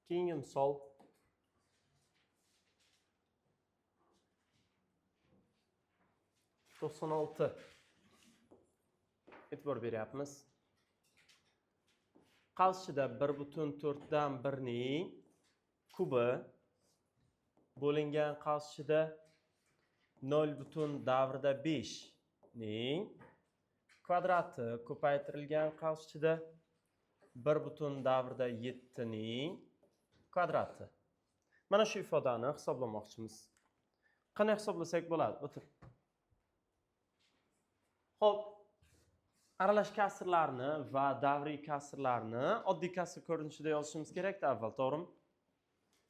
Keyingi misol. 96. E'tibor beryapmiz. Qarshichida 1,4 dan 1ning kubi bo'lingan qarshichida 0,5 ning kvadrati ko'paytirilgan qarshichida 1,7 ning kvadrati. Mana shu ifodani hisoblamoqchimiz. Qanday hisoblasak bo'ladi? O'tir. Xo'p, aralash kasrlarni va davriy kasrlarni oddiy kasr ko'rinishida yozishimiz kerakda avval, to'g'rimi?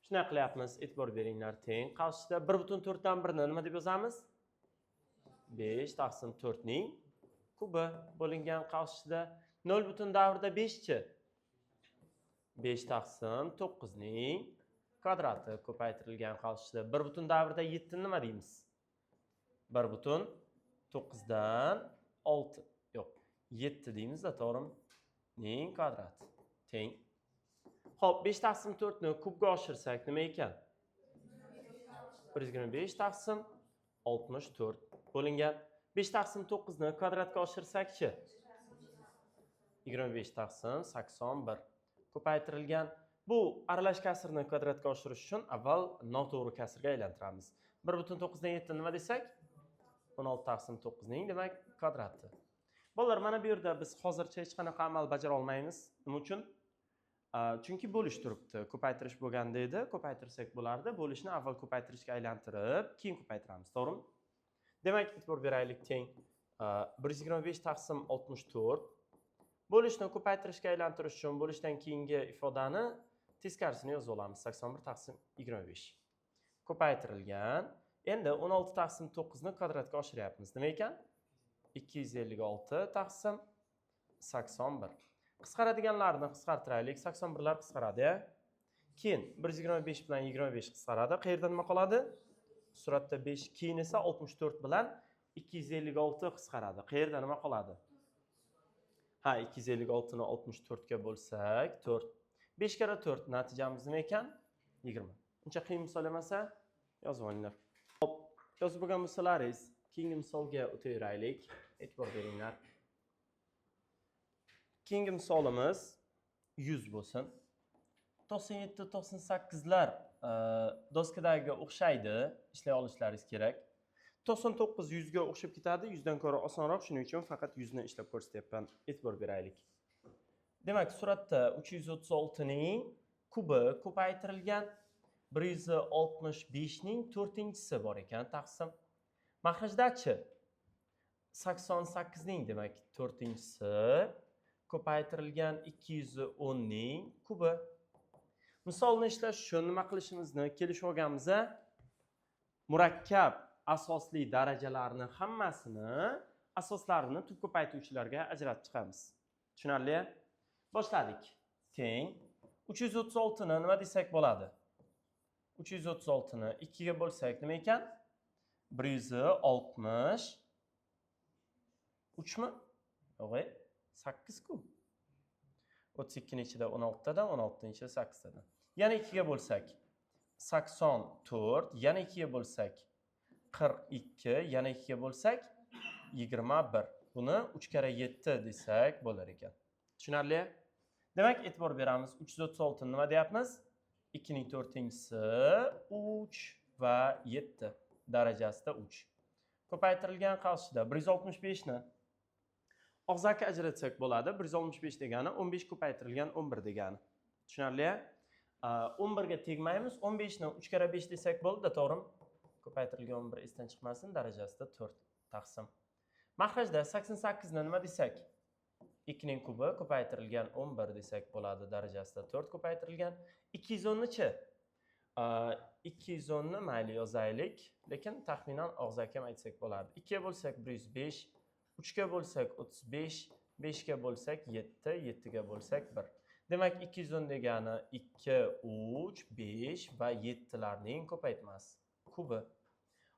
Shunday qilyapmiz, e'tibor beringlar, teng. Qarshisida 1,4 dan 1 ni nima deb yozamiz? 5 taqsim 4 ning kubi bo'lingan qarshisida 0,5 chi? 5 taqsim 9 ning kvadrati ko'paytirilgan qarshisida 1,7 nima deymiz? 1,9 dan 6, yo'q, 7 deymiz-da, to'g'rimi? Ning kvadrati teng. Xo'p, 5 taqsim 4 ni kubga oshirsak nima ekan? 125 taqsim 64 bo'lingan. 5 taqsim 9 ni kvadratga oshirsak-chi? 25 taqsim 81 ko'paytirilgan. Bu aralash kasrni kvadratga oshirish uchun avval noto'g'ri kasrga aylantiramiz. 1,9 dan 7 nima desak? 16 taqsim 9 ning demak kvadrati. Bolalar, mana bu yerda biz hozircha hech qanaqa amal bajara olmaymiz. Nima uchun? Chunki bo'lish turibdi. Ko'paytirish bo'lganda edi, ko'paytirsak bo'lardi. Bo'lishni avval ko'paytirishga aylantirib, keyin ko'paytiramiz, to'g'rimi? Demak, e'tibor beraylik, teng 125 taqsim 64. Bo'lishni ko'paytirishga aylantirish uchun bo'lishdan keyingi ifodani teskarisini yozib olamiz. 81 taqsim 25 ko'paytirilgan. Endi 16 taqsim 9 ni kvadratga oshiryapmiz. Nima ekan? 256 taqsim 81. Qisqaradiganlarni qisqartiraylik. 81lar qisqaradi. Keyin 125 bilan 25 qisqaradi. Qayerda nima qoladi? Suratda 5, keyin esa 64 bilan 256 qisqaradi. Qayerda nima qoladi? Ha, 256 ni 64 ga bo'lsak, 4. 5 karra 4 natijamiz nima ekan? 20. Uncha qiyin misol emas-a? Yozib olinglar. Xo'p, yozib bo'lgan bo'lsalaringiz, keyingi misolga o'taveraylik. E'tibor beringlar. Keyingi misolimiz 100 bo'lsin. 97, 98lar doskadagiga o'xshaydi, ishlay olishlaringiz kerak. 99 100 ga o'xshab ketadi, 100 dan ko'ra osonroq, shuning uchun faqat 100 ni ishlab ko'rsatyapman. E'tibor beraylik. Demak, suratda 336 ning kubi ko'paytirilgan 165 ning 4-inchisi bor ekan taqsim. Mahrajdachi 88 ning demak 4-inchisi ko'paytirilgan 210 ning kubi. Misolni ishlash uchun nima qilishimizni kelishib olganmiz. Murakkab asosli darajalarni hammasini asoslarini tub ko'paytuvchilarga ajratib chiqamiz. Tushunarli? Boshladik. Teng 336 ni nima desak bo'ladi? 336 ni 2 ga bo'lsak nima ekan? 163 mi? Yo'q, 8 ku. 32 ning ichida 16 tadan, 16 ning ichida 8 tadan. Yana 2 ga bo'lsak 84, yana 2 ga bo'lsak 42, yana 2 ga bo'lsak 21. Buni 3 karra 7 desak bo'lar ekan. Tushunarli? Demak, e'tibor beramiz. 336 nima deyapmiz? 2 ning 4-inchisi 3 va 7 darajasida 3. Ko'paytirilgan qarshida 165 ni og'zaki ajratsak bo'ladi. 165 degani 15 ko'paytirilgan 11 degani. Tushunarli? 11 ga tegmaymiz. 15 ni 3 karra 5 desak bo'ldi, to'g'rimi? Ko'paytirilgan 11 esdan chiqmasin, darajasida 4 taqsim. Mahrajda 88 ni nima desak? 2 ning kubi ko'paytirilgan 11 desak bo'ladi, darajasida 4 ko'paytirilgan 210 ni-chi? 210 ni mayli yozaylik, lekin taxminan og'zaki ham aytsak bo'lardi. 2 ga bo'lsak 105, 3 ga bo'lsak 35, 5 ga bo'lsak 7, 7 ga bo'lsak 1. Demak, 210 degani 2, 3, 5 va 7 larning ko'paytmasi kubi.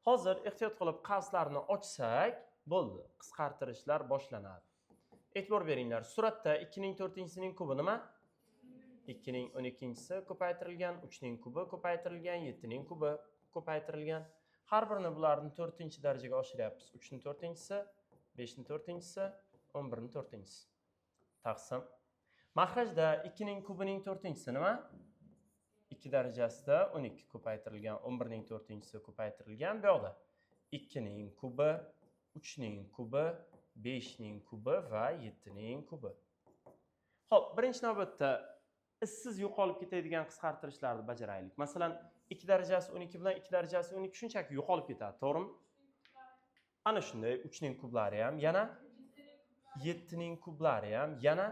Hozir ehtiyot qilib qavslarni ochsak, bo'ldi, qisqartirishlar boshlanadi. E'tibor beringlar, suratda 2 ning 4-inchisining kubi nima? 2 ning 12-si ko'paytirilgan 3 ning kubi ko'paytirilgan 7 ning kubi ko'paytirilgan. Har birini bularni 4-darajaga oshiryapmiz. 3 ni 4-chisi, 5 ni 4-chisi, 11 ni 4-chisi. Taqsim. Mahrajda 2 ning kubining 4-chisi nima? 2 darajasida 12 ko'paytirilgan 11 ning 4-chisi ko'paytirilgan bu yoqda 2 ning kubi, 3 ning kubi, 5 ning kubi va 7 ning kubi. Xo'p, birinchi navbatda izsiz yo'qolib ketadigan qisqartirishlarni bajaraylik. Masalan, 2 darajasi 12 bilan 2 darajasi 12 shunchaki yo'qolib ketadi, to'g'rimi? Ana shunday 3 ning kublari ham, yana 7 ning kublari ham, yana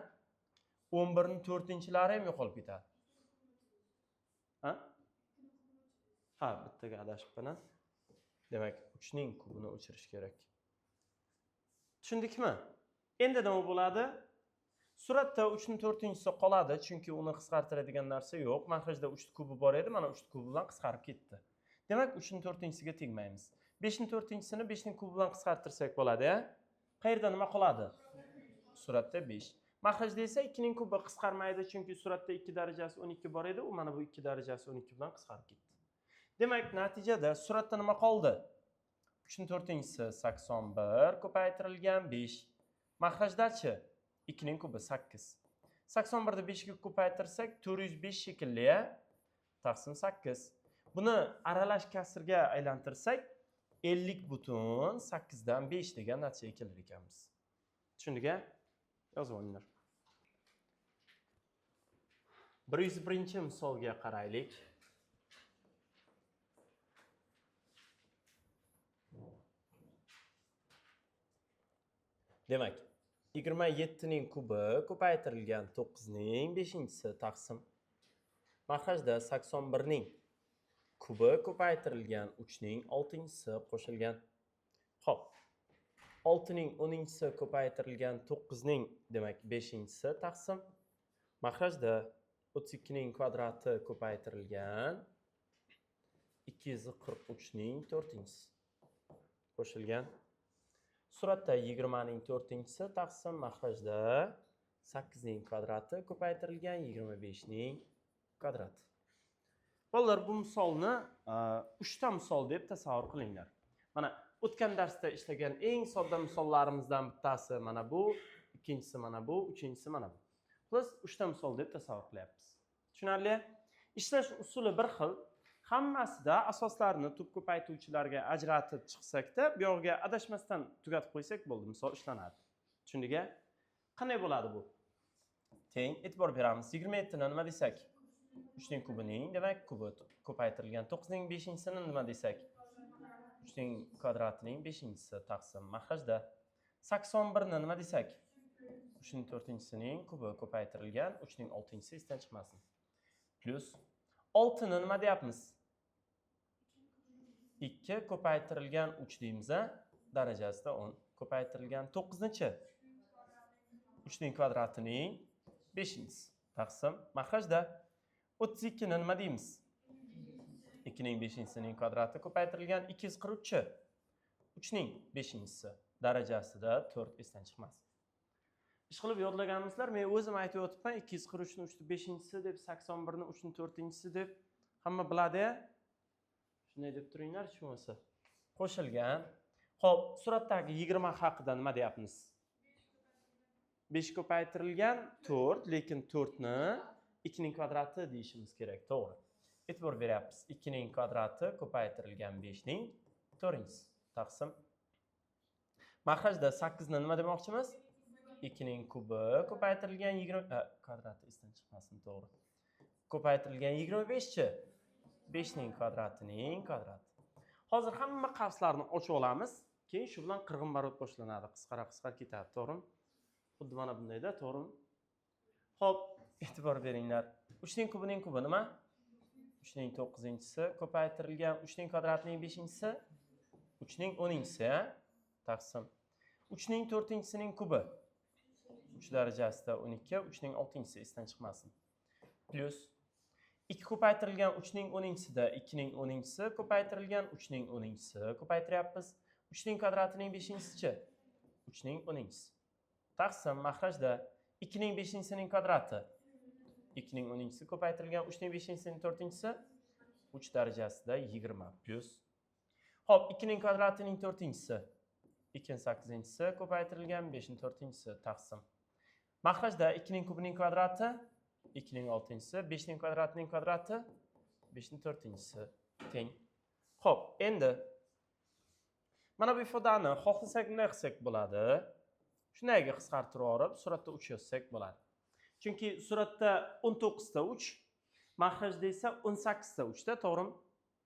11 ning 4-chilari ham yo'qolib ketadi. Ha? Ha, bittaga adashibman. Demak, 3 ning kubini o'chirish kerak. Tushundikmi? Endi nima bo'ladi? Suratda 3 ning 4-chisi qoladi, chunki uni qisqartiradigan narsa yo'q. Mahrajda 3 kubi bor edi, mana 3 kubi bilan qisqarib ketdi. Demak, 3 ning 4-chisiga tegmaymiz. 5 ning 4-chisini 5 ning kubi bilan qisqartirsak bo'ladi, a? Qayerda nima qoladi? Suratda 5. Mahrajda esa 2 ning kubi qisqarmaydi, chunki suratda 2 darajasi 12 bor edi, u mana bu 2 darajasi 12 bilan qisqarib ketdi. Demak, natijada suratda nima qoldi? 3 ning 4-chisi 81 ko'paytirilgan 5. Mahrajdachi 2 ning kubi 8. 81 ni 5 ga ko'paytirsak 405 shekilli, taqsim 8. Buni aralash kasrga aylantirsak 50,8 5 degan natijaga kelar ekanmiz. Tushundik, a? Yozib olinglar. 101-misolga qaraylik. Demak, 27 ning kubi ko'paytirilgan 9 ning 5-chisi taqsim. Mahrajda 81 ning kubi ko'paytirilgan 3 ning 6-chisi qo'shilgan. Xo'p. 6 ning 10-chisi ko'paytirilgan 9 ning, demak, 5-chisi taqsim. Mahrajda 32 ning kvadrati ko'paytirilgan 243 ning 4-chisi qo'shilgan. Suratda 20 ning 4-chisi taqsim mahrajda 8 ning kvadrati ko'paytirilgan 25 ning kvadrati. Bolalar, bu misolni 3 ta misol deb tasavvur qilinglar. Mana o'tgan darsda ishlagan eng sodda misollarimizdan bittasi mana bu, ikkinchisi mana bu, uchinchisi mana bu. Xullas, 3 ta misol deb tasavvur qilyapmiz. Tushunarli? Ishlash usuli bir xil. Hammasida asoslarni tub ko'paytuvchilarga ajratib chiqsakda, bu yog'iga adashmasdan tugatib qo'ysak bo'ldi, misol ishlanadi. Tushundik-a? Qanday bo'ladi bu? Teng, e'tibor beramiz. 27 ni nima desak? 3 ning kubining, demak, kubi ko'paytirilgan 9 ning 5-chisini nima desak? 3 ning kvadratining 5-chisi taqsim mahrajda 81 ni nima desak? 3 ning 4-chisining kubi ko'paytirilgan 3 ning 6-chisi esdan chiqmasin. Plus 6 ni nima deyapmiz? 2 ko'paytirilgan 3 deymiz, a? Darajasida 10 ko'paytirilgan 9-nichi 3 ning kvadratining 5-chisi taqsim mahrajda 32 ni nima deymiz? 2 ning 5-chisining kvadrati ko'paytirilgan 243 3 ning 5-chisi darajasida 4 esdan chiqmasin. Ishqilib yodlaganmisizlar, men o'zim aytib o'tibman 243 ni 3 ning 5-chisi deb, 81 ni 3 ning 4-chisi deb, hamma biladi-ya? Shunday deb turinglar, hech bo'lmasa. Qo'shilgan. Xo'p, suratdagi 20 haqida nima deyapmiz? 5 ko'paytirilgan 4, lekin 4 ni 2 ning kvadrati deyishimiz kerak, to'g'ri. E'tibor beryapmiz. 2 ning kvadrati ko'paytirilgan 5 ning 4-chisi taqsim. Mahrajda 8 ni nima demoqchimiz? 2 ning kubi ko'paytirilgan 20 kvadrati esdan chiqmasin, to'g'ri. Ko'paytirilgan 25-chi 5 ning kvadratining kvadrati. Hozir hamma qavslarni ochib olamiz, keyin shu bilan qirg'in barot boshlanadi, qisqara qisqara ketadi, to'g'rimi? Xuddi mana bundayda, to'g'rimi? Xo'p, e'tibor beringlar. 3 ning kubining kubi nima? 3 ning 9-chisi ko'paytirilgan 3 ning kvadratining 5-chisi 3 ning 10-chisi taqsim. 3 ning 4-chisining kubi 3 darajasida 12, 3 ning 6-chisi esdan chiqmasin. Plus 2 ko'paytirilgan 3 ning 10-chisida 2 ning 10-chisi ko'paytirilgan 3 ning 10-chisi ko'paytiryapmiz. 3 ning kvadratining 5-chisichi 3 ning 10-chisi. Taqsim mahrajda 2 ning 5-chisining kvadrati 2 ning 10-inchisi ko'paytirilgan 3 ning 5-inchisining 4-inchisi 3 darajasida 20 plyus. Xo'p, 2 ning kvadratining 4-inchisi 2 ning 8-inchisi ko'paytirilgan 5 ning 4-inchisi taqsim. Maxrajda 2 ning kubining kvadrati 2 ning 6-inchisi, 5 ning kvadratining kvadrati 5 ning 4-inchisi teng. Xo'p, endi mana bu ifodani xohlasak bunday qilsak bo'ladi. Shundayga qisqartirib yuborib, suratda 3 yozsak bo'ladi. Chunki suratda 19 ta 3, maxrajda esa 18 ta 3 ta, to'g'rimi?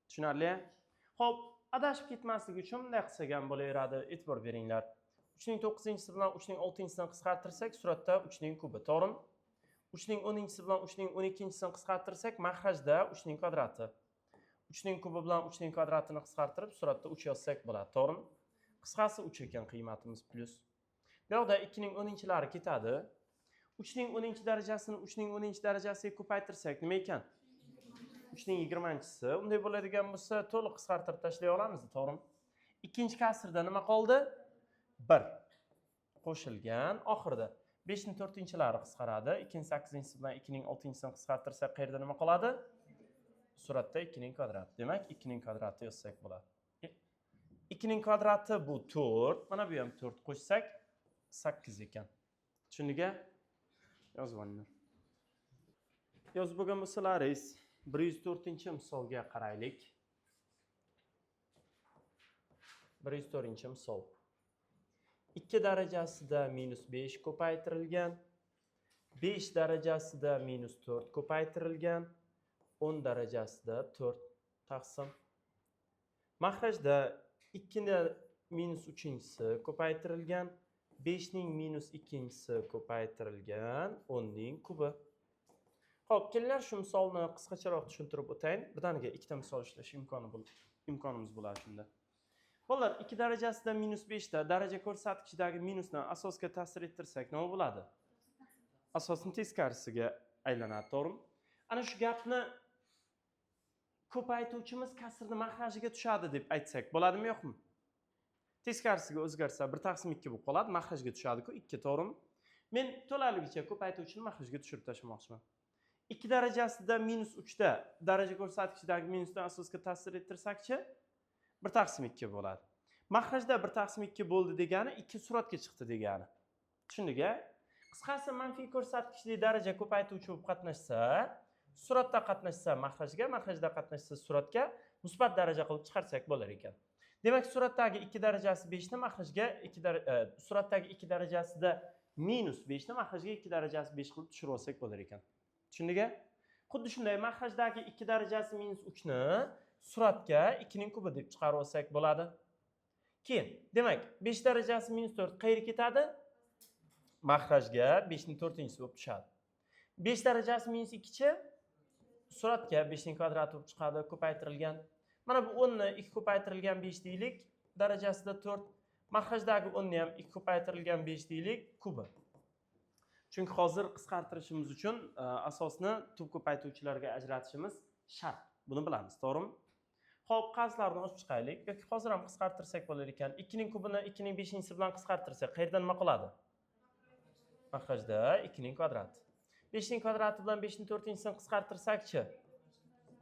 Tushunarli? Xo'p, adashib ketmaslik uchun bunday qilsak ham bo'laveradi. E'tibor beringlar. 3 ning 9-inchisi bilan 3 ning 6-inchisini qisqartirsak, suratda 3 ning kubi, to'g'rimi? 3 ning 10-inchisi bilan 3 ning 12-inchisini qisqartirsak, maxrajda 3 ning kvadrati. 3 ning kubi bilan 3 ning kvadratini qisqartirib, suratda 3 yozsak bo'ladi, to'g'rimi? Qisqasi 3 ekan qiymatimiz plyus. Bu yoqda 2 ning 10-inchilari ketadi. 3 ning 10-inchi darajasini 3 ning 10-inchi darajasiga ko'paytirsak nima ekan? 3 ning 20-inchisi. Unday bo'ladigan bo'lsa, to'liq qisqartirib tashlay olamiz, to'g'rimi? Ikkinchi kasrda nima qoldi? 1 qo'shilgan oxirida 5 ning 4-inchilari qisqaradi. 2 ning 8-inchisi bilan 2 ning 6-inchisini qisqartirsak, qayerda nima qoladi? Suratda 2 ning kvadrati. Demak, 2 ning kvadrati yozsak bo'ladi. 2 ning kvadrati bu 4. Mana bu ham 4 qo'shsak 8 ekan. Tushundingmi? Yozib olinglar. Yozib bo'lgan bo'lsalaringiz, 104-misolga qaraylik. 104-misol. 2 darajasida -5 ko'paytirilgan, 5 darajasida -4 ko'paytirilgan, 10 darajasida 4 taqsim. Maxrajda 2 ning -3-inchisi ko'paytirilgan, 5 ning -2-inchisi ko'paytirilgan, 10 ning kubi. Xo'p, kelinglar shu misolni qisqacharoq tushuntirib o'tayin. Birdaniga ikkita misol ishlash imkonimiz bo'ladi shunda. Bolalar, 2 darajasida -5 ta daraja ko'rsatkichdagi minusni asosga ta'sir ettirsak nima bo'ladi? Asosni teskarisiga aylanadi, to'g'rimi? Ana shu gapni ko'paytuvchimiz kasrni maxrajiga tushadi deb aytsak bo'ladimi, yo'qmi? Teskarisiga o'zgarsa 1 taqsim 2 bo'lib qoladi, maxrajga tushadi-ku 2, to'g'rimi? Men to'laligicha ko'paytuvchini maxrajga tushirib tashlamoqchiman. 2 darajasida -3 ta daraja ko'rsatkichdagi minusdan asosga ta'sir ettirsakchi 1 taqsim 2 bo'ladi. Maxrajda 1 taqsim 2 bo'ldi degani 2 suratga chiqdi degani. Tushundik-a? Qisqasi manfiy ko'rsatkichli daraja ko'paytuvchi bo'lib qatnashsa, suratda qatnashsa maxrajga, maxrajda qatnashsa suratga musbat daraja qilib chiqarsak bo'lar ekan. Demak, suratdagi 2 darajasi 5 ni maxrajga 2 suratdagi 2 darajasida -5 ni maxrajga 2 darajasi 5 qilib tushirib olsak bo'lar ekan. Tushundik-a? Xuddi shunday maxrajdagi 2 darajasi -3 ni suratga 2 ning kubi deb chiqarib olsak bo'ladi. Keyin, demak, 5 darajasi -4 qayerga ketadi? Maxrajga 5 ning 4-inchisi bo'lib tushadi. 5 darajasi -2-chi suratga 5 ning kvadrati bo'lib chiqadi, ko'paytirilgan. Mana bu 10 ni 2 ko'paytirilgan 5 deylik, darajasida 4. Maxrajdagi 10 ni ham 2 ko'paytirilgan 5 deylik, kubi. Chunki hozir qisqartirishimiz uchun asosni tub ko'paytuvchilarga ajratishimiz shart. Buni bilamiz, to'g'rimi? Xo'p, qavslarni ochib chiqaylik yoki hozir ham qisqartirsak bo'lar ekan. 2 ning kubini 2 ning 5-inchisi bilan qisqartirsak, qayerda nima qoladi? Maxrajda 2 ning kvadrati. 5 ning kvadrati bilan 5 ning 4-inchisini qisqartirsakchi?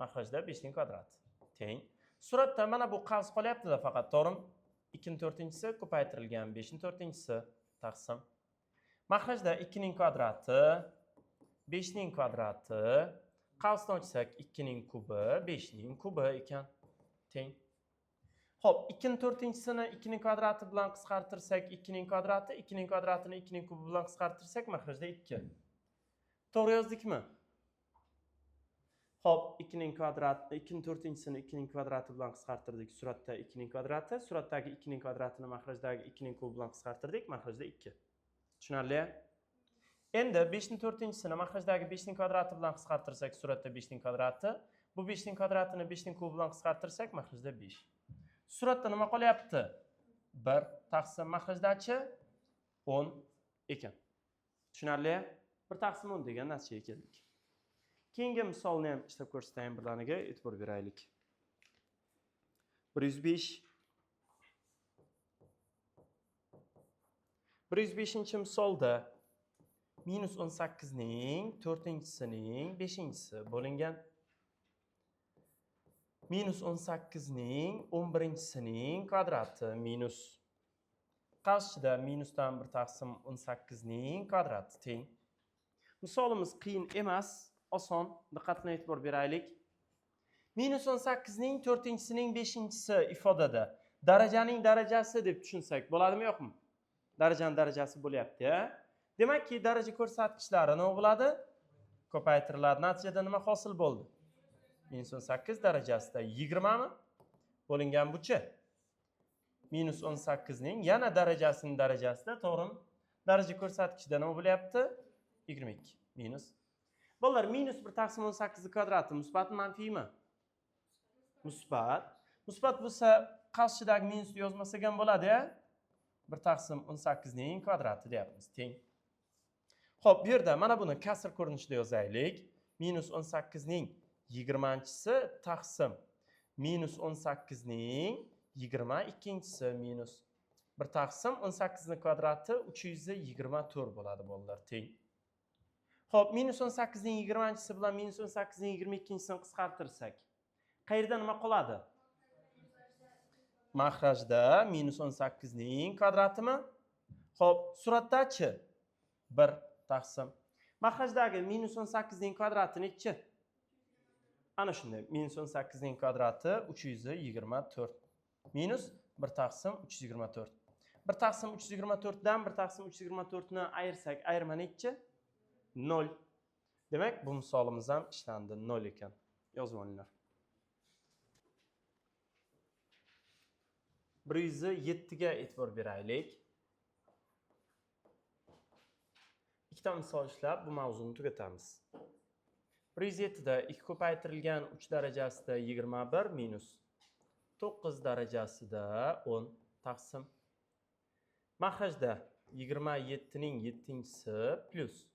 Maxrajda 5 ning kvadrati teng. Suratda mana bu qavs qolyapti-da faqat, to'g'rimi? 2 ning 4-inchisi ko'paytirilgan 5 ning 4-inchisi taqsim. Maxrajda 2 ning kvadrati, 5 ning kvadrati, qavsni ochsak 2 ning kubi, 5 ning kubi ekan. Teng. Xo'p, 2 ning 4-inchisini 2 ning kvadrati bilan qisqartirsak 2 ning kvadrati, 2 ning kvadratini 2 ning kubi bilan qisqartirsak maxrajda 2. To'g'ri yozdikmi? Xo'p, 2 ning kvadrati, 2 ning 4-inchisini 2 ning kvadrati bilan qisqartirdik. Suratda 2 ning kvadrati, suratdagi 2 ning kvadratini maxrajdagi 2 ning kubi bilan qisqartirdik, maxrajda 2. Tushunarli? Endi 5 ning 4-inchisini maxrajdagi 5 ning kvadrati bilan qisqartirsak, suratda 5 ning kvadrati, bu 5 ning kvadratini 5 ning kubi bilan qisqartirsak, maxrajda 5. Suratda nima qolyapti? 1 taqsim maxrajdachi 10 ekan. Tushunarli? 1 taqsim 10 degan natijaga keldik. Keyingi misolni ham ishlab ko'rsatayin, birdaniga e'tibor beraylik. 105. 105-misolda Minus 18ning to'rtinchisining beshinchisi bo'lingan minus 18ning 11-chisining kvadrati minus qarshida minusdan 1 taqsim 18ning kvadrati teng. Misolimiz qiyin emas, oson, diqqat bilan e'tibor beraylik. Minus 18ning to'rtinchisining beshinchisi ifodada darajaning darajasi deb tushunsak bo'ladimi, yo'qmi? Darajaning darajasi bo'lyapti-ya. Demakki, daraja ko'rsatkichlari nima bo'ladi? Ko'paytiriladi. Natijada nima hosil bo'ldi? Minus 18 darajasida 20 mi? Bo'lingan buchi. Minus 18 ning yana darajasining darajasida, to'g'rimi? Daraja ko'rsatkichida nima bo'lyapti? 22 minus. Bolalar, minus 1 taqsim 18 kvadrati musbatmi, manfiymi? Musbat. Musbat bo'lsa, qarshidagi minusni yozmasak ham bo'ladi-ya. 1 taqsim 18 ning kvadrati deyapmiz, teng. Xo'p, bu yerda mana buni kasr ko'rinishida yozaylik. Minus 18 ning 20-chisi taqsim minus 18 ning 22-chisi minus 1 taqsim 18 ning kvadrati 324 bo'ladi bolalar, teng. Xo'p, minus 18 ning 20-chisi bilan minus 18 ning 22-chisini qisqartirsak, qayerda nima qoladi? Maxrajda minus 18 ning kvadratimi? Xo'p, suratdachi 1 taqsim. Maxrajdagi minus 18 ning kvadrati nechi? Ana shunday, minus 18 ning kvadrati 324 minus 1 taqsim 324. 1 taqsim 324 dan 1 taqsim 324 ni ayirsak, ayirma nechi? 0. Demak, bu misolimiz ham ishlandi, 0 ekan. Yozib olinglar. 107 ga e'tibor beraylik. Ikkita misol ishlab bu mavzuni tugatamiz. 107 da 2 ko'paytirilgan 3 darajasida 21 minus 9 darajasida 10 taqsim. Maxrajda 27 ning 7-chisi plus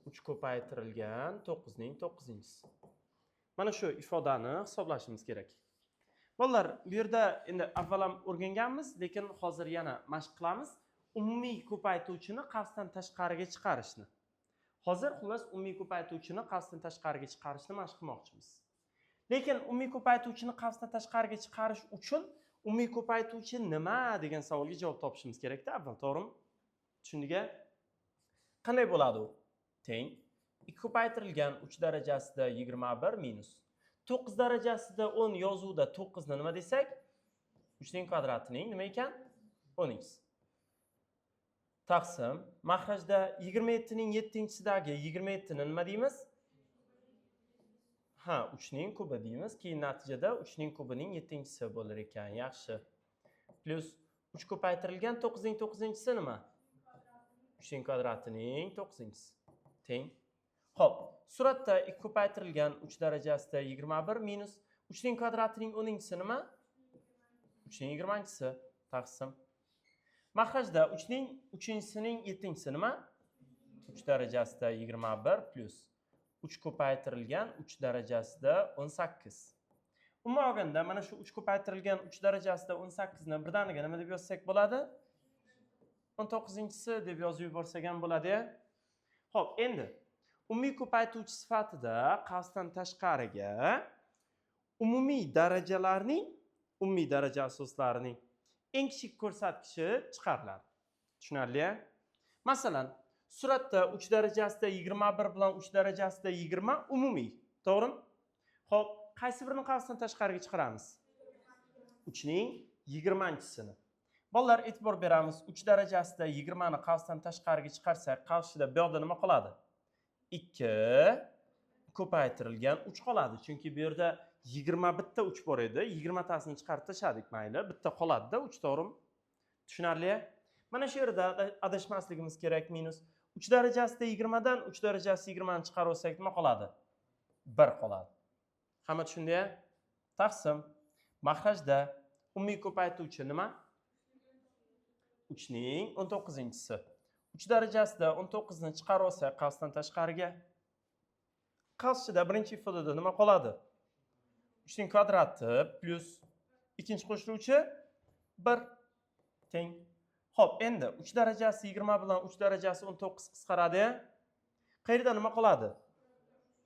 3 ko'paytirilgan 9 ning 9-chisi. Mana shu ifodani hisoblashimiz kerak. Bolalar, bu yerda endi avval ham o'rganganmiz, lekin hozir yana mashq qilamiz. Umumiy ko'paytuvchini qavsdan tashqariga chiqarishni. Hozir xullas umumiy ko'paytuvchini qavsdan tashqariga chiqarishni mashq qilmoqchimiz. Lekin umumiy ko'paytuvchini qavsdan tashqariga chiqarish uchun umumiy ko'paytuvchi nima degan savolga javob topishimiz kerakda avval, to'g'rimi? Tushundik-a? Qanday bo'ladi u? Teng 2 ko'paytirilgan 3 darajasida 21 minus 9 darajasida 10 yozuvda 9 ni nima desak? 3 ning kvadratining nima ekan? 10x. Taqsim maxrajda 27 ning 7-chisidagi 27 ni nima deymiz? Ha, 3 ning kubi deymiz. Keyin natijada 3 ning kubining 7-chisi bo'lar ekan. Yaxshi. Plus 3 ko'paytirilgan 9 ning 9-chisi nima? 3 ning kvadratining 9-chisi. Teng. Xo'p, suratda 2 ko'paytirilgan 3 darajasida 21 minus 3 ning kvadratining 10-chisi nima? 3 ning 20-chisi taqsim. Maxrajda 3 ning 3-chisining 7-chisi nima? 3 darajasida 21 plus 3 ko'paytirilgan 3 darajasida 18. Umuman olganda mana shu 3 ko'paytirilgan 3 darajasida 18 ni birdaniga nima deb yozsak bo'ladi? 19-chisi deb yozib yuborsak ham bo'ladi-ya. Xo'p, endi umumiy ko'paytuvchi sifatida qavsdan tashqariga umumiy darajalarning, umumiy daraja asoslarining eng kichik ko'rsatkichi chiqariladi. Tushunarli-ya? Masalan, suratda 3 darajasida 21 bilan 3 darajasida 20 umumiy, to'g'rimi? Xo'p, qaysi birini qavsdan tashqariga chiqaramiz? 3 ning 20-chisini. Bolalar, e'tibor beramiz, 3 darajasida 20 ni qavsdan tashqariga chiqarsak, qavsida bu yoqda nima qoladi? 2 ko'paytirilgan 3 qoladi. Chunki bu yerda 21 ta 3 bor edi. 20 tasini chiqarib tashladik, mayli, bitta qoladi-da 3, to'g'rimi? Tushunarli? Mana shu yerda adashmasligimiz kerak, minus 3 darajasida 20 dan 3 darajasida 20 ni chiqarib olsak nima qoladi? 1 qoladi. Hamma tushundi-ya? Taqsim maxrajda umumiy ko'paytuvchi nima? 3 ning 19-chisi. 3 darajasida 19 ni chiqarib olsak qavsdan tashqariga, qavsida birinchi ifodada nima qoladi? 3 ning kvadrati plus ikkinchi qo'shiluvchi 1 teng. Xo'p, endi 3 darajasi 20 bilan 3 darajasi 19 qisqaradi. Qayerda nima qoladi?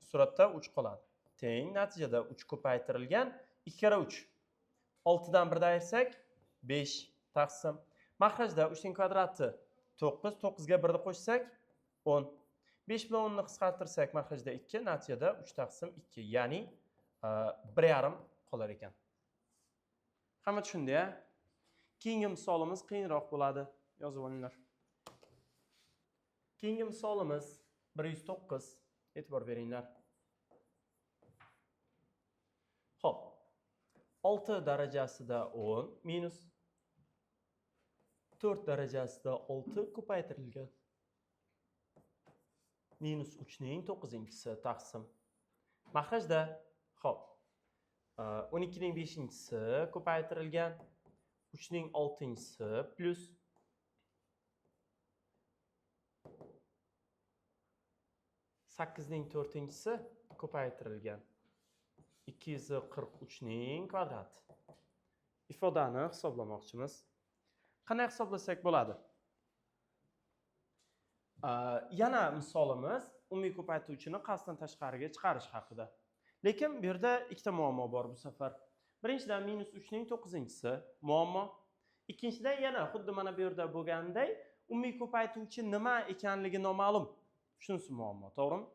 Suratda 3 qoladi. Teng natijada 3 ko'paytirilgan 2 karra 3. 6 dan 1 ayirsak 5 taqsim. Maxrajda 3 ning kvadrati 9, 9 ga 1 ni qo'shsak 10. 5 bilan 10 ni qisqartirsak maxrajda 2, natijada 3 taqsim 2, ya'ni 1,5 qolar ekan. Hamma tushundi-ya? Keyingi misolimiz qiyinroq bo'ladi. Yozib olinglar. Keyingi misolimiz 109. E'tibor beringlar. Xo'p. 6 darajasida 10 minus 4 darajasida 6 ko'paytirilgan minus 3 ning 9-inchisi taqsim. Maxrajda, xo'p, 12 ning 5-inchisi ko'paytirilgan 3 ning 6-inchisi plus 8 ning 4-inchisi ko'paytirilgan 243 ning kvadrati. Ifodani hisoblamoqchimiz. Qanday hisoblasak bo'ladi? Yana misolimiz umumiy ko'paytuvchini qasddan tashqariga chiqarish haqida. Lekin bu yerda ikkita muammo bor bu safar. Birinchidan minus 3 ning 9-inchisi muammo. Ikkinchidan yana xuddi mana bu yerda bo'lganday umumiy ko'paytuvchi nima ekanligi noma'lum. Shunisi muammo, to'g'rimi?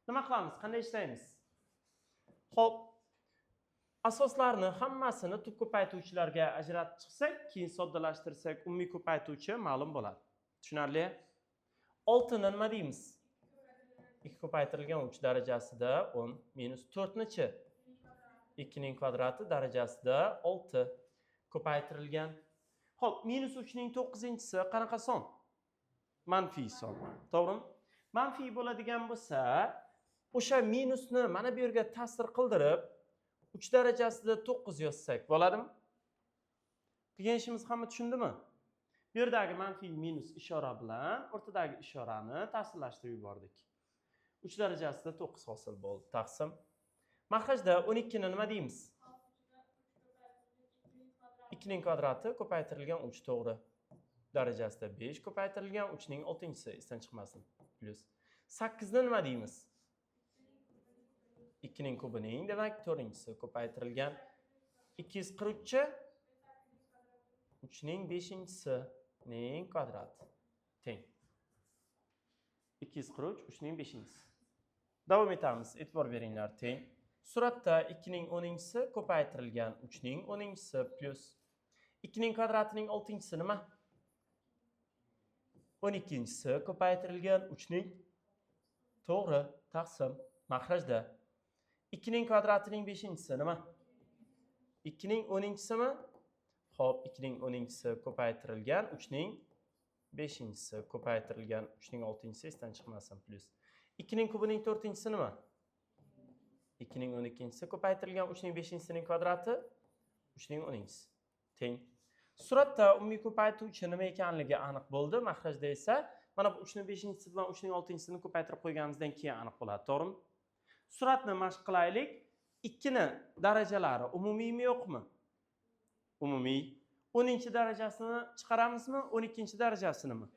Nima qilamiz? Qanday ishlaymiz? Xo'p, asoslarni hammasini tub ko'paytuvchilarga ajratib chiqsak, keyin soddalashtirsak, umumiy ko'paytuvchi ma'lum bo'ladi. Tushunarli? 6 ni nima deymiz? 2 ko'paytirilgan 3 darajasida 10 minus 4 ni-chi? 2 ning kvadrati darajasida 6 ko'paytirilgan. Xo'p, minus 3 ning 9-inchisi qanaqa son? Manfiy son. To'g'rimi? Manfiy bo'ladigan bo'lsa, o'sha minusni mana bu yerga ta'sir qildirib 3 darajasida 9 yozsak bo'ladimi? Qilgan ishimiz hamma tushundimi? Bu yerdagi manfiy minus ishora bilan o'rtadagi ishorani ta'sirlashtirib yubordik. 3 darajasida 9 hosil bo'ldi. Taqsim. Maxrajda 12 ni nima deymiz? 2 ning kvadrati ko'paytirilgan 3, to'g'ri. Darajasida 5 ko'paytirilgan 3 ning 6-inchisi, esdan chiqmasin. Plus 8 ni nima deymiz? 2 ning kubining, demak 4-inchisi ko'paytirilgan 243 3 ning 5-inchisining kvadrati teng. 243 3 ning 5-inchisi. Davom etamiz. E'tibor beringlar, teng. Suratda 2 ning 10-inchisi ko'paytirilgan 3 ning 10-inchisi plus 2 ning kvadratining 6-inchisi nima? 12-inchisi ko'paytirilgan 3 ning, to'g'ri, taqsim. Maxrajda 2 ning kvadratining 5-inchisi nima? 2 ning 10-inchisimi? Xo'p, 2 ning 10-inchisi ko'paytirilgan 3 ning 5-inchisi ko'paytirilgan 3 ning 6-inchisi, esdan chiqmasin, plus 2 ning kubining 4-inchisi nima? 2 ning 12-inchisi ko'paytirilgan 3 ning 5-inchisining kvadrati 3 ning 10-inchisi teng. Suratda umumiy ko'paytuvchi nima ekanligi aniq bo'ldi. Maxrajda esa mana bu 3 ning 5-inchisi bilan 3 ning 6-inchisini ko'paytirib qo'yganimizdan keyin aniq bo'ladi, to'g'rimi? Suratni mashq qilaylik. 2 ni darajalari umumiymi yo'qmi? Umumiy. 10-inchi darajasini chiqaramizmi? 12-inchi darajasinimi?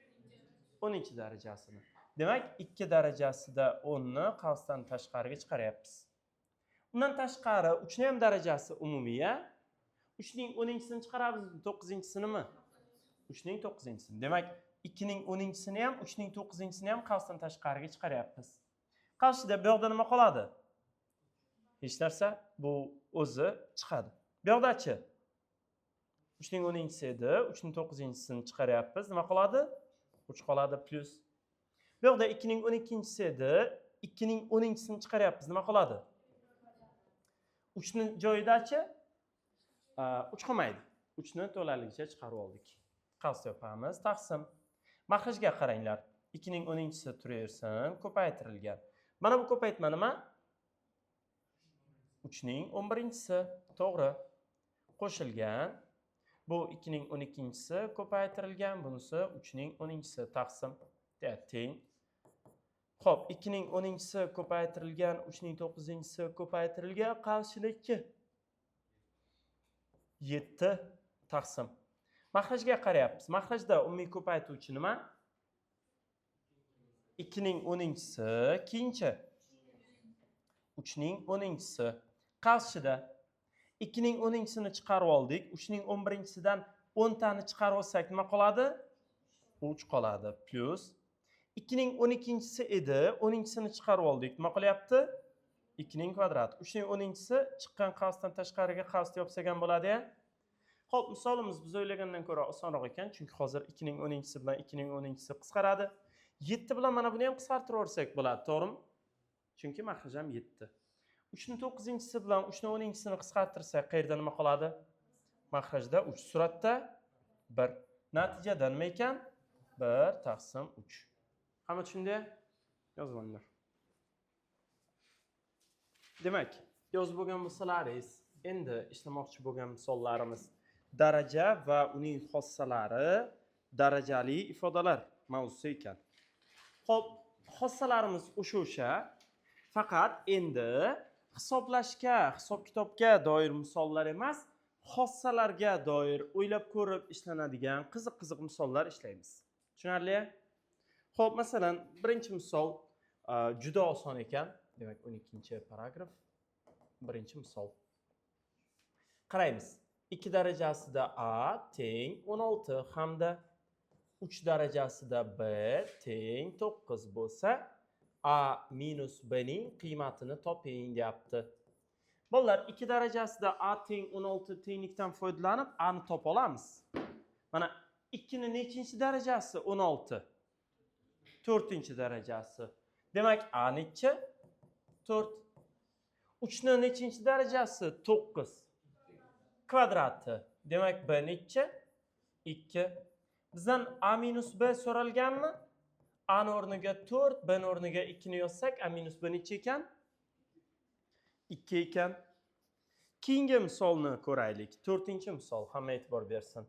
10-inchi darajasini. Demak, 2 darajasida 10 ni qavsdan tashqariga chiqaryapmiz. Undan tashqari 3 ni ham darajasi umumiy-a? 3 ning 10-inchisini chiqaramizmi? 9-inchisinimi? 3 ning 9-inchisini. Demak, 2 ning 10-inchisini ham, 3 ning 9-inchisini ham qavsdan tashqariga chiqaryapmiz. Qarshida bu yoqda nima qoladi? Hech narsa, bu o'zi chiqadi. Bu yoqdachi 3 ning 10-inchisi edi, 3 ning 9-inchisini chiqaryapmiz. Nima qoladi? 3 qoladi plus. Bu yoqda 2 ning 12-inchisi edi, 2 ning 10-inchisini chiqaryapmiz. Nima qoladi? 3 ning joyidachi 3 qolmaydi. 3 ni to'laligicha chiqarib oldik. Qavs yopamiz, taqsim. Maxrajga qaranglar. 2 ning 10-inchisi turaversin, ko'paytirilgan. Mana bu ko'paytma nima? 3 ning 11-inchisi, to'g'ri. Qo'shilgan. Bu 2 ning 12-inchisi ko'paytirilgan, bunisi 3 ning 10-inchisi taqsim teng. Xo'p, 2 ning 10-inchisi ko'paytirilgan, 3 ning 9-inchisi ko'paytirilgan, qarshilikki 7 taqsim. Maxrajga qarayapmiz. Maxrajda umumiy ko'paytuvchi nima? 2 ning 10-inchisi, keyinchi 3 ning 10-inchisi. Qavsida 2 ning 10-inchisini chiqarib oldik. 3 ning 11-inchisidan 10 tani chiqarib olsak nima qoladi? 3 qoladi. Plyus 2 ning 12-inchisi edi, 10-inchisini chiqarib oldik. Nima qolyapti? 2 ning kvadrati. 3 ning 10-inchisi chiqqan qavsdan tashqariga qavsni yopsak ham bo'ladi. Xo'p, misolimiz biz o'ylagandan ko'ra osonroq ekan, chunki hozir 2 ning 10-inchisi bilan 2 ning 10-inchisi qisqaradi. 7 bilan mana buni ham qisqartirib yuborsak bo'ladi, to'g'rimi? Chunki maxraj ham 7. 3 ni 9-inchisi bilan 3 ni 10-inchisini qisqartirsak, qayerda nima qoladi? Maxrajda 3, suratda 1. Natijada nima ekan? 1 taqsim 3. Hamma tushundi? Yozib olinglar. Demak, yozib bo'lgan bo'lsalaringiz, endi ishlamoqchi bo'lgan misollarimiz daraja va uning xossalari, darajali ifodalar mavzusi ekan. Xo'p, xossalarimiz o'sha, faqat endi hisoblashga, hisob kitobga doir misollar emas, xossalarga doir o'ylab ko'rib ishlanadigan qiziq-qiziq misollar ishlaymiz. Tushunarli? Xo'p, masalan, birinchi misol juda oson ekan. Demak, 12-paragraf, birinchi misol. Qaraymiz. 2 darajasida a teng 16 hamda 3 darajasida b teng 9 bo'lsa, a minus b ning qiymatini toping deyapti. Bolalar, 2 darajasida a teng 16 tenglikdan foydalanib a ni topa olamiz. Mana 2 ni nechinchi darajasi 16? 4-darajasi. Demak, a nechi? 4. 3 ni nechinchi darajasi 9? Kvadrati. Demak, b nechi? 2. Bizdan a minus b so'ralganmi? A ni o'rniga 4, b ni o'rniga 2 ni yozsak, a minus b necha ekan? 2 ekan. Keyingi misolni ko'raylik. 4-misol, hamma e'tibor bersin.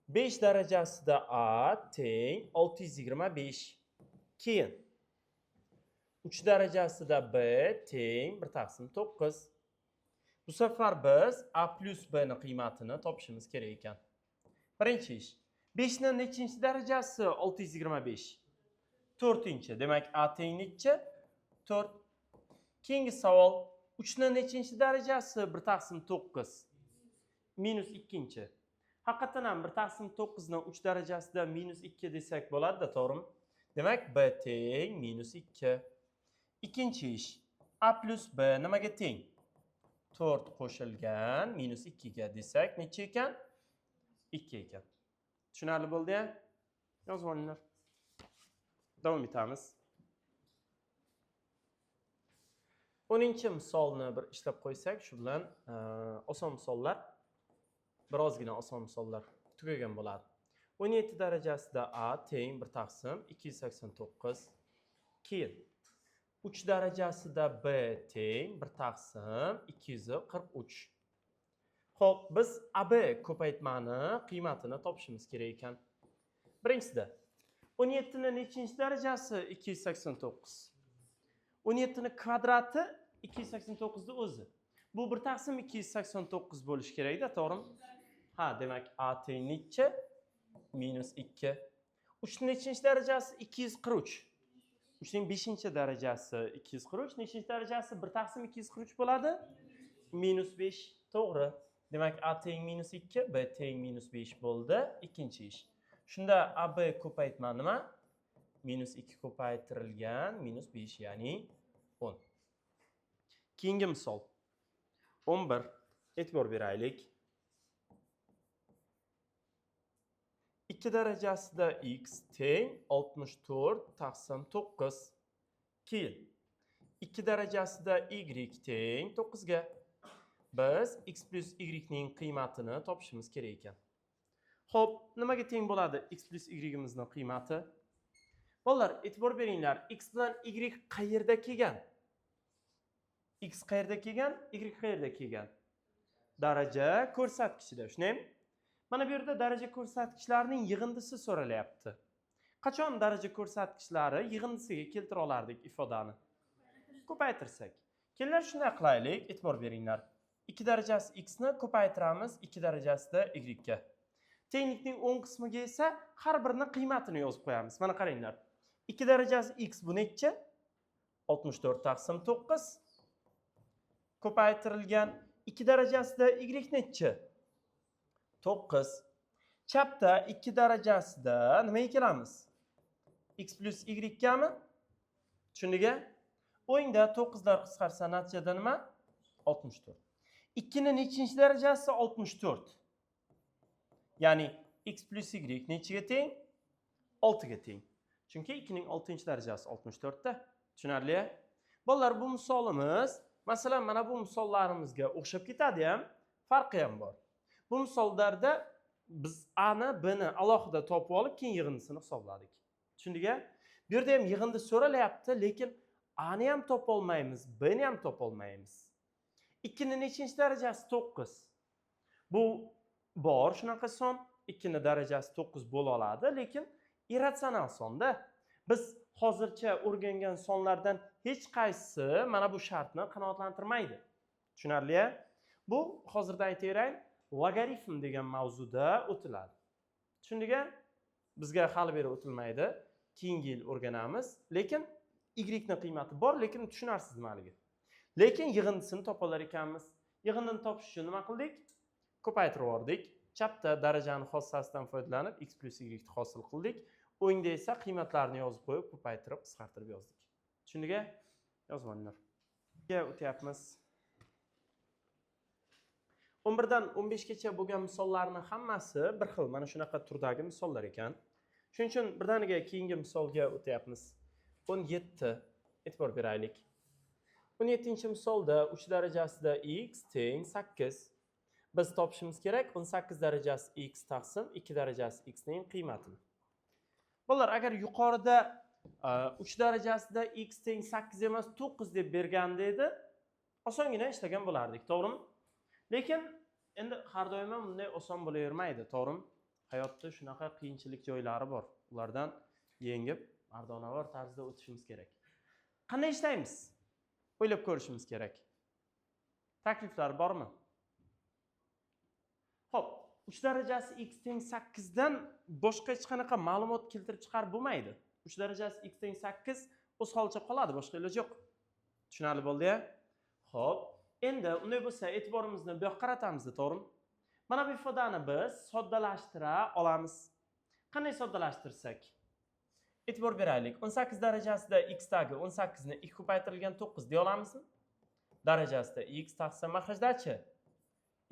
5 darajasida a teng 625. Keyin 3 darajasida b teng 1 taqsim 9. Bu safar biz a plyus b ni qiymatini topishimiz kerak ekan. Birinchi ish. 5 ni nechinchi darajasi 625? 4-chi. Demak, a teng nechi? 4. Keyingi savol. 3 ni nechinchi darajasi 1 taqsim 9? Minus 2-chi. Haqiqatan ham 1 taqsim 9 ni 3 darajasida minus 2 desak bo'ladi-da, to'g'rimi? Demak, b teng minus 2. Ikkinchi ish. A plyus b nimaga teng? 4 qo'shilgan minus 2 ga desak necha ekan? 2 ekan. Tushunarli bo'ldi-ya? Yozib olinglar. Davom etamiz. 10-misolni bir ishlab qo'ysak, shu bilan oson misollar, birozgina oson misollar tugagan bo'ladi. 17 darajasida a teng 1 taqsim 289. Keyin 3 darajasida b teng 1 taqsim 243. Xo'p, biz AB ko'paytmani qiymatini topishimiz kerak ekan. Birinchisida 17 ni nechinchi darajasi 289? 17 ni kvadrati 289 ni o'zi. Bu 1 taqsim 289 bo'lishi kerak-da, to'g'rimi? Ha, demak a teng nechi? Minus 2. 3 ni nechinchi darajasi 243? 3 ning 5-darajasi 243, nechinchi darajasi 1 taqsim 243 bo'ladi? Minus 5, to'g'ri. Demak, a teng minus 2, b teng minus 5 bo'ldi. Ikkinchi ish. Shunda AB ko'paytma nima? Minus 2 ko'paytirilgan minus 5, ya'ni 10. Keyingi misol. 11. E'tibor beraylik. 2 darajasida x teng 64 taqsim 9. Keyin 2 darajasida y teng 9 ga. Biz x plus y ning qiymatini topishimiz kerak ekan. Xo'p, nimaga teng bo'ladi x plus y-imizning qiymati? Bolalar, e'tibor beringlar, x bilan y qayerda kelgan? X qayerda kelgan? Y qayerda kelgan? Daraja ko'rsatkichida, shundaymi? Mana bu yerda daraja ko'rsatkichlarining yig'indisi so'ralyapti. Qachon daraja ko'rsatkichlari yig'indisiga keltira olardik ifodani? Ko'paytirsak. Kelinglar, shunday qilaylik, e'tibor beringlar. 2 darajasi x ni ko'paytiramiz 2 darajasida y ga. Tenglikning o'ng qismiga esa har birini qiymatini yozib qo'yamiz. Mana qaranglar. 2 darajasi x bu necha? 64 taqsim 9 ko'paytirilgan 2 darajasida y necha? 9. Chapda 2 darajasida nimaga kelamiz? X plus y gami? Tushundik-a? O'ngda 9lar qisqarsa, natijada nima? 64. 2 ni nechinchi darajasi 64? Ya'ni x plus y nechiga teng? 6 ga teng. Chunki 2 ning 6-darajasi 64 ta. Tushunarli? Bolalar, bu misolimiz, masalan, mana bu misollarimizga o'xshab ketadi ham, farqi ham bor. Bu misollarda biz a ni, b ni alohida topib olib, keyin yig'indisini hisobladik. Tushundik-a? Bu yerda ham yig'indi so'ralyapti, lekin a ni ham topolmaymiz, b ni ham topolmaymiz. 2 ni nechinchi darajasi 9? Bu bor shunaqa son, 2 ni darajasi 9 bo'la oladi, lekin irratsional sonda. Biz hozircha o'rgangan sonlardan hech qaysisi mana bu shartni qanoatlantirmaydi. Tushunarli? Bu hozirda aytaveray, logaritm degan mavzuda o'tiladi. Tushundik-a? Bizga hali beri o'tilmaydi. Keyingi yil o'rganamiz, lekin y ni qiymati bor, lekin tushunarsiz nimaligi. Lekin yig'indisini topa ekanmiz. Yig'indini topish uchun nima qildik? Ko'paytirib yubordik. Chapda darajani xossasidan foydalanib x plus y ni hosil qildik. O'ngda esa qiymatlarni yozib qo'yib, ko'paytirib, qisqartirib yozdik. Tushundik-a? Yozib olinglar. O'tyapmiz. 11 dan 15 gacha bo'lgan misollarni hammasi bir xil, mana shunaqa turdagi misollar ekan. Shuning uchun birdaniga keyingi misolga o'tyapmiz. 17, e'tibor beraylik. 17-misolda 3 darajasida x teng 8. Biz topishimiz kerak 18 darajasi x taqsim 2 darajasi x ning qiymatini. Bolalar, agar yuqorida 3 darajasida x teng 8 emas, 9 deb berganda edi, osongina ishlagan bo'lardik, to'g'rimi? Lekin endi har doim ham bunday oson bo'lavermaydi, to'g'rimi? Hayotda shunaqa qiyinchilik joylari bor. Ulardan yengib, mardonavor tarzda o'tishimiz kerak. Qanday ishlaymiz? O'ylab ko'rishimiz kerak. Takliflar bormi? Xo'p, 3 darajasi x teng 8 dan boshqa hech qanaqa ma'lumot keltirib chiqarib bo'lmaydi. 3 darajasi x teng 8 o'z holicha qoladi, boshqa iloji yo'q. Tushunarli bo'ldi-ya? Xo'p, endi unday bo'lsa e'tiborimizni bu yoqqa qaratamiz, to'g'rimi? Mana bu ifodani biz soddalashtira olamiz. Qanday soddalashtirsak? E'tibor beraylik. 18 darajasida x tagi 18 ni 2 ko'paytirilgan 9 deya olamizmi? Darajasida x taqsim mahrajdachi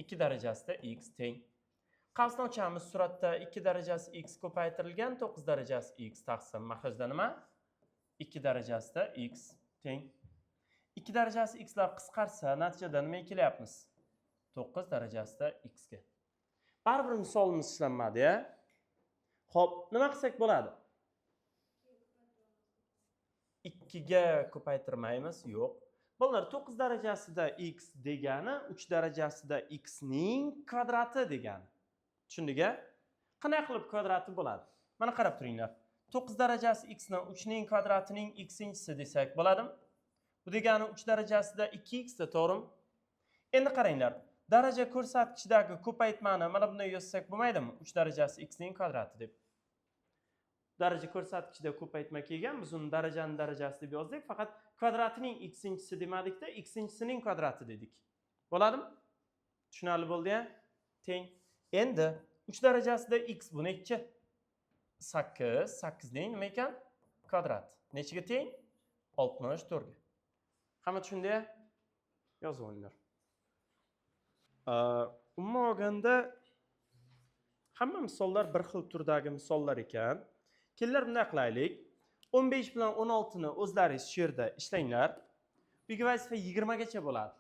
2 darajasida x teng. Qavsni ochamiz, suratda 2 darajasi x ko'paytirilgan 9 darajasi x taqsim mahrajda nima? 2 darajasida x teng. 2 darajasi x lar qisqarsa, natijada nimaga kelyapmiz? 9 darajasida x ga. Baribir misolimiz ishlanmadi-ya. Xo'p, nima qilsak bo'ladi? 2 ga ko'paytirmaymiz, yo'q. Bolalar, 9 darajasida x degani 3 darajasida x ning kvadrati degani. Tushundik-a? Qanday qilib kvadrati bo'ladi? Mana qarab turinglar. 9 darajasi x ni 3 ning kvadratining x-inchisi desak bo'ladimi? Bu degani 3 darajasida 2x da, to'g'rimi? Endi qaranglar. Daraja ko'rsatkichidagi ko'paytmani mana bunday yozsak bo'lmaydimi? 3 darajasi x ning kvadrati deb. Daraja ko'rsatkichida ko'paytma kelgan, biz uni darajani darajasi deb yozdik, faqat kvadratining x-inchisi demadikda, x-inchisining kvadrati dedik. Bo'ladimi? Tushunarli bo'ldi-ya? Teng. Endi 3 darajasida x bu nechi? 8, 8 ning nima ekan? Kvadrat. Nechiga teng? 64 ga. Hamma tushundi-ya? Yozib olinglar. Umuman olganda hamma misollar bir xil turdagi misollar ekan. Kelinglar, bunday qilaylik. 15 bilan 16 ni o'zlaringiz shu yerda ishlanglar. Uyga vazifa 20 gacha bo'ladi.